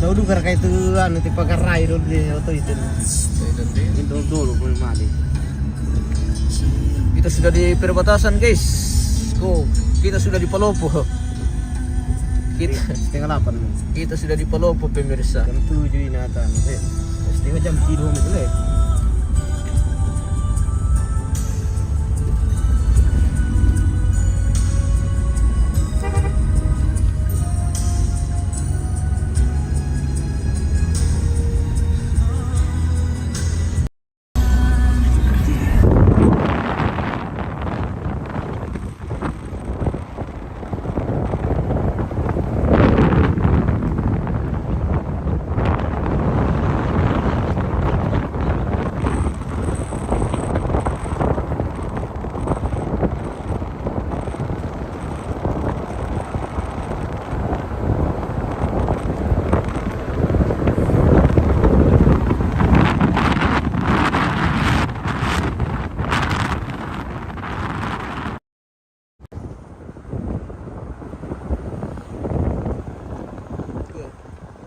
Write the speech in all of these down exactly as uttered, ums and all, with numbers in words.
Dulu gara itu anu ti pagarai dulu di oto itu. Itu dulu pun mali. Kita sudah di perbatasan, guys. Ko, kita sudah di Palopo. Kita setengah delapan. Kita sudah di Palopo, pemirsa. Jam tujuh ini ata. Setengah jam tidur itu, eh.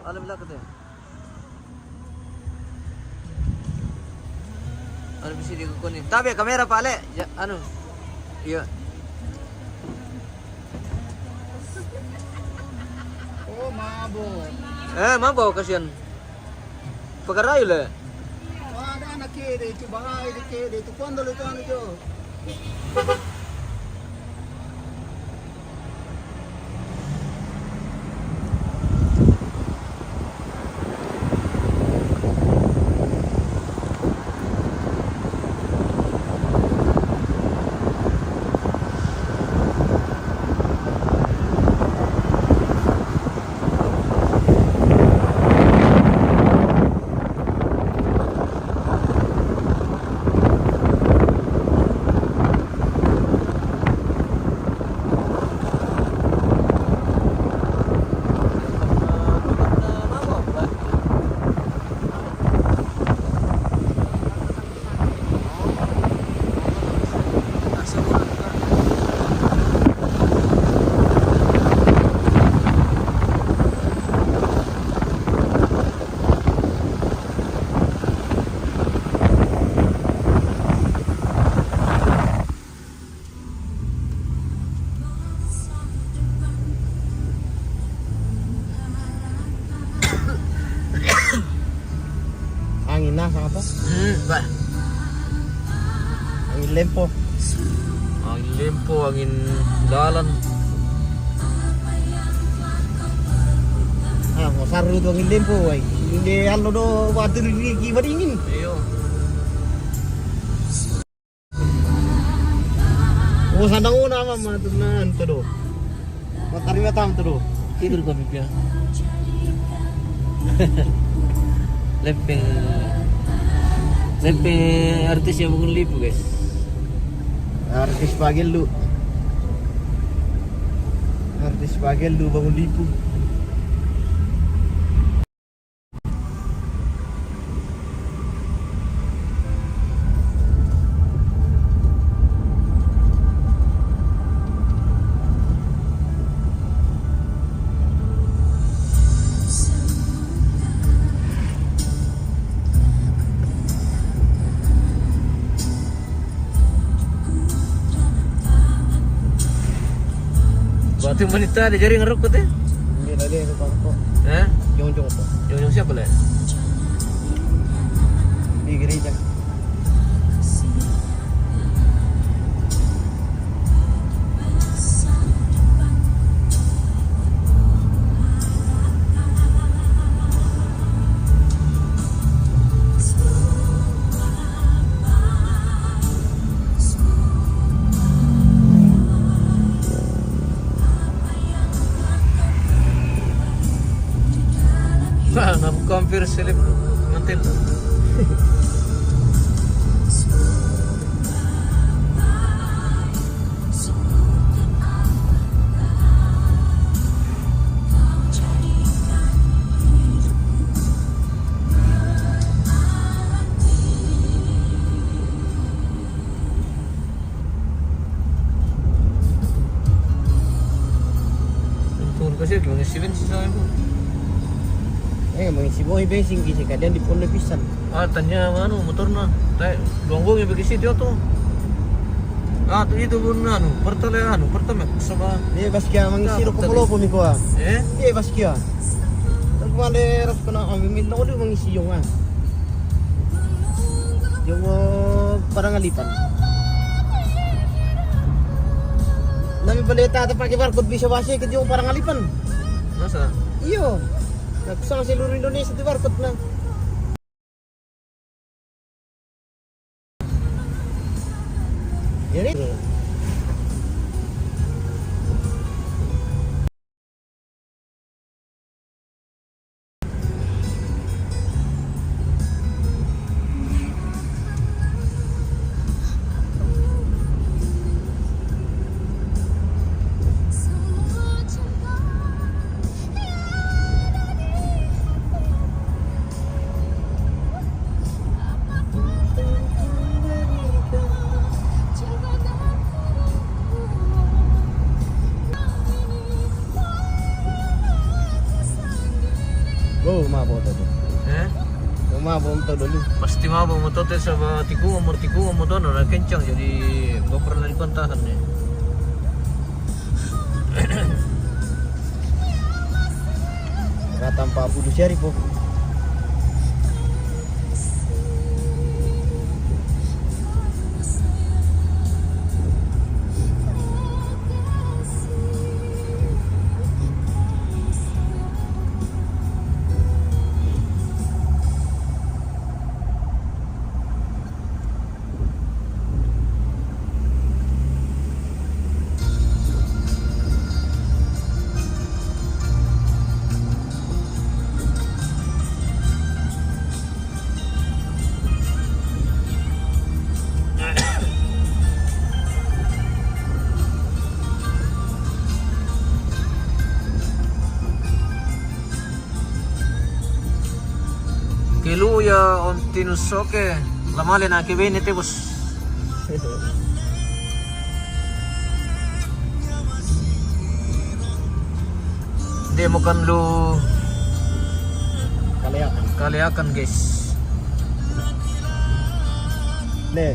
Alam lakad eh. Ano ba sila kukunin? Tabi, kamera pale. Ya, ano? Iya. Oh, mabo. Eh, mabo kasi yan. Pagkarayo le. Wala na kede, tu bahay de kede, tu kondo le tu ano jo. Angin na, saka to? Hmm, ba? Angin lempo. Angin lempo, angin dalan. Ah, masaru tu angin lempo, wai. Hindi, ano do, batu di ki madingin. Iyo. Oh, sana una mama tu na, ano to do. Matarima tam to do. Tidur kami pia. Lempeng, lempeng artis yang bangun lipu, guys. Artis pagelu. Artis pagelu bangun lipu. Batu manita ada jaring rukut eh? Hindi na din, ito pa ko. Ha? Yung, yung to. Yung, yung siya pala. Hindi, gari dyan. Wah, nabuka hampir selip mantil. Turun kasi, gimana sih, Ben, sih, soalnya, Bu? Eh, mangisi boy bensin kisi kadian di pondok pisan. Ah, tanya anu motorna. Tai, duang bongi bagi siti oto. Ah, tu itu pun anu, pertama anu, pertama sama. Dia baskia mangisi rokok polopo mi koa. Eh? Dia baskia. Aku ada ras kena ambil minta oli mangisi yong ah. Yong Parangalipan. Nami baleta ta pakai barcode bisa basi ke yong Parangalipan. Masa? Iyo. Nah, kusang seluruh Indonesia tu barcode na. Jadi, Oh, mabo to. Eh? Oh, mabo to dulu. Pasti mabo mo to te saba tiku umur tiku umur to na kencang jadi nggak pernah dipantahan nih. Rata empat puluh seri po. Kelu ya ontinus oke. Lamale na ke bene te bos. Dia makan lu kaliakan. Kaliakan guys. Nih.